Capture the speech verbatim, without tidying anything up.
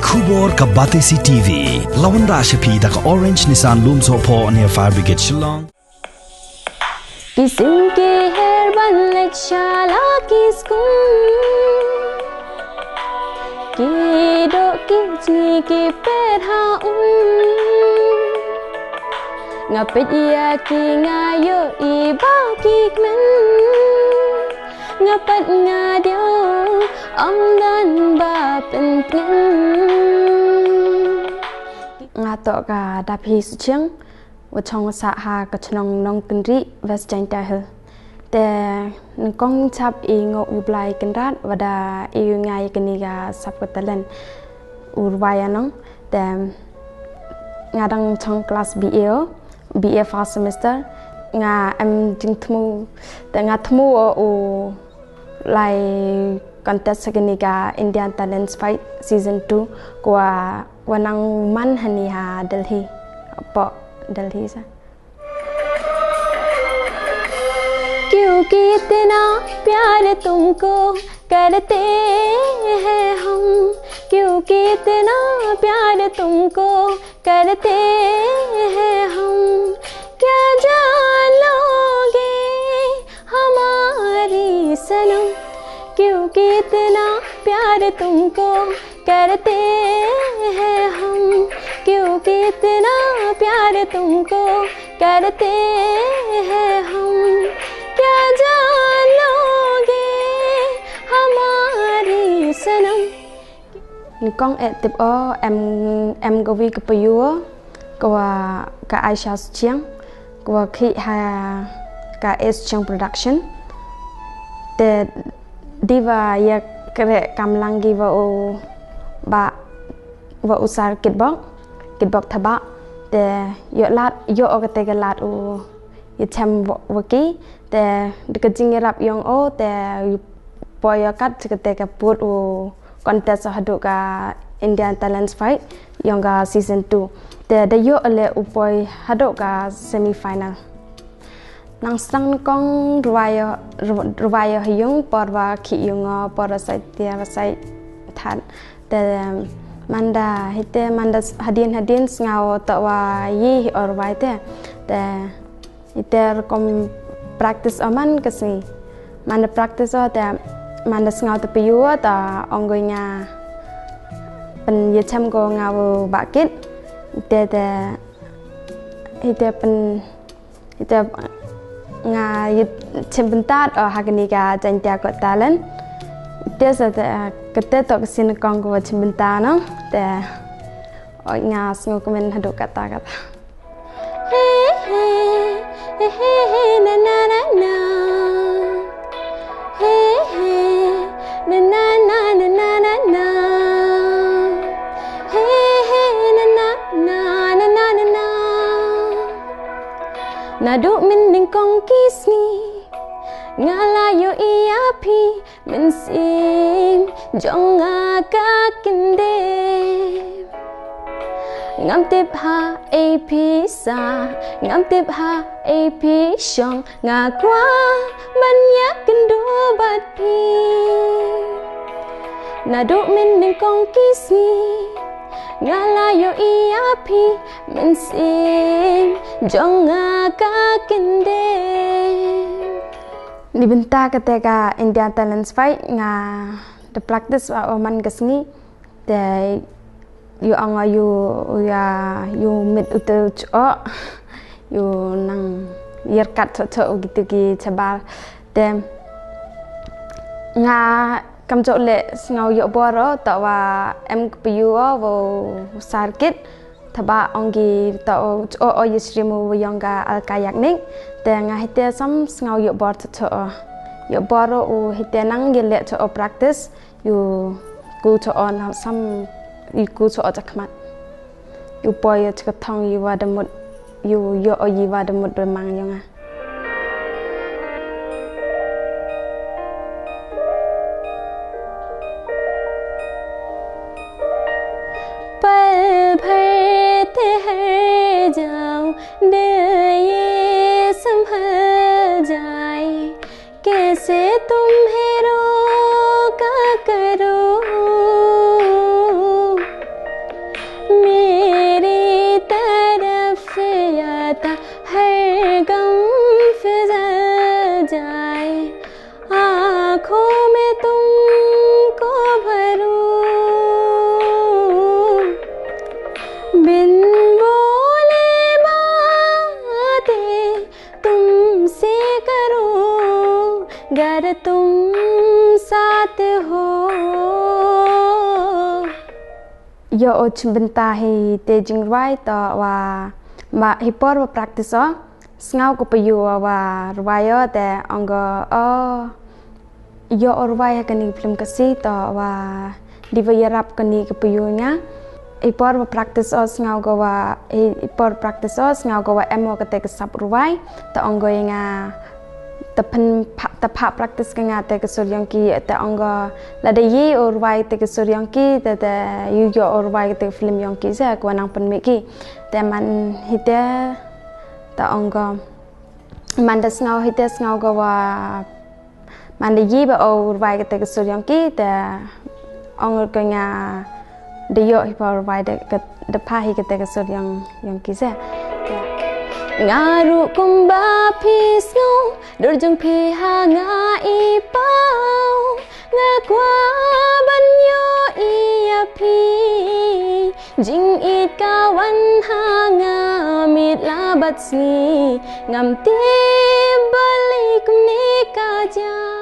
Khubor ka Batesi T V. La wanrah sha phi da ka Orange Nissan Lumsohphoh near Fire Brigade Shillong. Ki sing ki her ban leit sha la ki skul. Ki doh ki jngi ki per ha um. Nga peit ïa ki nga ïohi ba ki kmen. Nga pat nga diaw ym don ba pyntngen. Nga toh ka Daphi Suchiang, wa chong wa sah ha ka chnong Nongkynrih, West Jaintia Hills. Te nyngkong chap i ngo u Blai Kynrad, wa da i u nga ïa kane ka sap ka talent u rwai anong. Te nga dang chong class B A o, B A first semester. Nga em jingthmu, te nga thmu o u lai contest ha kane ka Indian Talents Fight season two, ko wa wa nang man hani ha Delhi, hapoh Delhi sa. क्योंकि इतना प्यार तुमको करते हैं हम, क्योंकि इतना प्यार तुमको करते हैं हम, क्या जान लोगे हमारी सनम, क्योंकि इतना प्यार तुमको करते हैं हम, क्योंकि इतना प्यार तुमको करते हैं हम, क्या जान लोगे हमारी सनम। Nyngkong eh tip o em, em ka wi ka payu, ka wa ka Aisha Suchiang, ka wa khih ha ka Ace Chiang Production. Te dei wa ïa kre kam lang ki wa u ba, wa u sar Kitbok, Kitbok Thabah. Te ïoh lad, ïoh o kate ka lad u ïa chem wa, wa ki. Te da ka jingïarap ïong o, te u poi ïa kat kate ka put u contest haduh ka Indian Talents Fight ïong ka season two. Te da ïoh leh u poi haduh ka semi final. Nang sdang nyngkong rwai ïa, rwai ïa ha ïung por wa khih ïung o, por wa sait tia wa sait that. Te manda hite manda hadien hadien sngaw toh wa ïa hi o rwai te. Te ite rukom practice o man ka sngi. Manda practice o te manda sngaw te payu o ta ong ko nga pyn ïa chem ko nga u Bah Kit. Ite te ite pyn ite nga ïa chem bynta o ha kane ka Jaintia Got Talent. Ite sa te kate toh ka sien kong ko chem bynta no te o nga sngew kmen haduh kata kata. Hey, hey, hey, hey, hey, na, na, na, na. Hey, hey, na, na, na, na, na, na, na. Hey, hey, na, na, na, na, na, na, na. Naduh mynnyngkong ki sngi nga la ïohi ïa phi, mynsiem jong nga ka kyndem. Ngam tip ha ei phi sah, ngam tip ha ei phi shong, nga kwah ban ïakynduh bad phi. Naduh mynnyngkong ki sngi nga la ïohi ïa phi, mynsiem jong nga ka kyndem. Ni bynta kata ka Indian Talents Fight nga da practice wa o man ka sngi. Te ïu ong ïu, ïa ïu mit u te u chok, ïu nang ïarkat chok chok u kitu ki chabar. Te nga kam chok leh sngew ïoh bor o, ta wa em ka payu o, wa u sar Kit. Taba ong ki ta o, o, o, ïa shrim u ïong ka Alka Yagnik. Te nga hite sam sngew ïoh bor chok chok o. Ïoh bor o u hite nang ïa leh chok o practice. Ïu ku chok o na sam, ïu ku chok o chakhmat. Ïu poi ïa chakathong ïu wa da mut, ïu ïoh o ïu wa da mut da mang ïong a. पल भर ठहर जाओ, दिल ये संभल जाए, कैसे तुम्हें रोका करूं। Ïoh o chim bynta hi te jingrwai to wa ma hi por wa practice o. Sngaw ko payu wa, wa rwai o te ong ko o. Ïoh o rwai ha kani ka film Khasi to wa di wa ïarap kani ka payu nga. Hi por wa practice o sngaw ko wa hi, hi por practice o sngaw ko wa em o kate ka sap rwai. To ong ko ïa nga ta pyn pha, ta pha practice ka nga te ka sur yong ki te ong ko lada ïoh o rwai te ka sur yong ki te te ïoh ïoh o rwai te ka film yong ki se ko wa nang pynmih ki. Te man hi te ta ong ko man da sngaw hi te sngaw ko wa man da ïoh ba o rwai kate ka sur yong ki te ong ko nga da ïoh hi ba o rwai da ka da pha hi kate ka sur yong yong ki se. Nga ruh kumba phi sngaw dur jong phi ha nga i paw. Nga kwah ban ïoh ïa phi jingïeit ka wan ha nga miet la bad sngi. Ngam tip balei kumne ka jia.